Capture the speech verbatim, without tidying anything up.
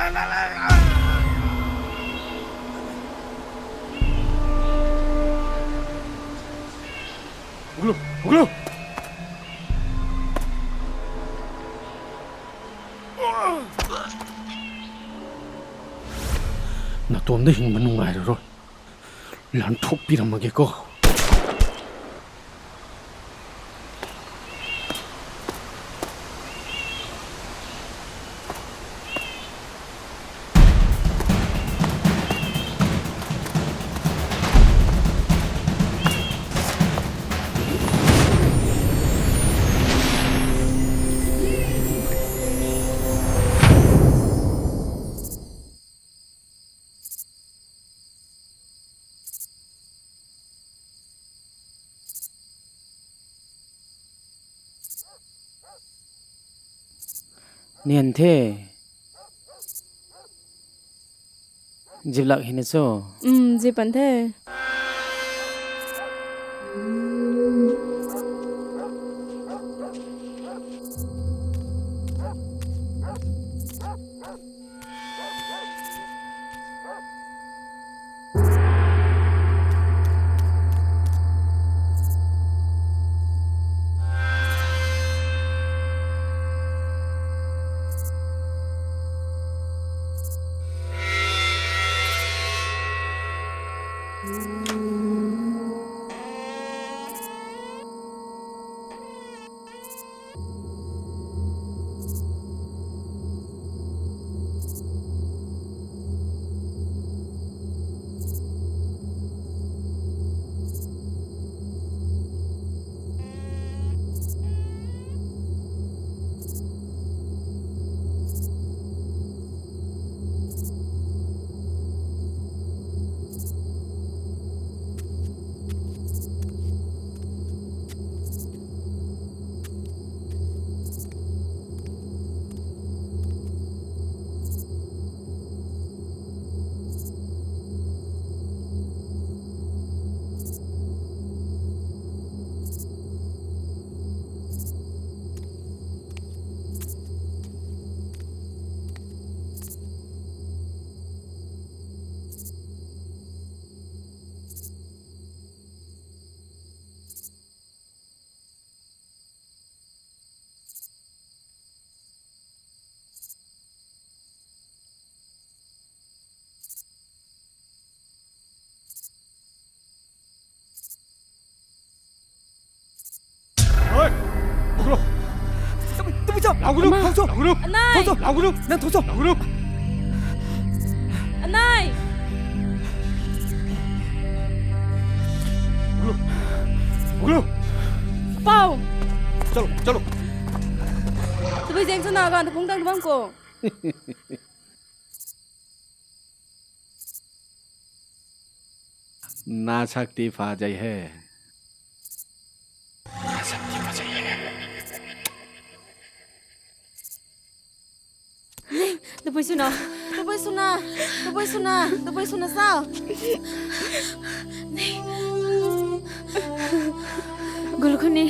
Hunglu, hunglu. Natown de hing manung ai ro. Lan thuk pi ram mak ge ko. Nian the. Zip lak hina cho? Um, zip pan the. Oi! Laugh gulou! Tabui, tabui cho? Laugh gulou! Ama. Laugh gulou! Anai! Laugh gulou! Nang thou cho? Laugh gulou! Anai! Laugh gulou! Laugh gulou! Pau! Chalo, chalo! Tabui zeng chana ganv ta phungc tang bam ko. Na sak ti pha jai he. Na sak ti pha jai he. Tabui swna, tabui swna, tabui swna, tabui swna sao. Gul khou ni.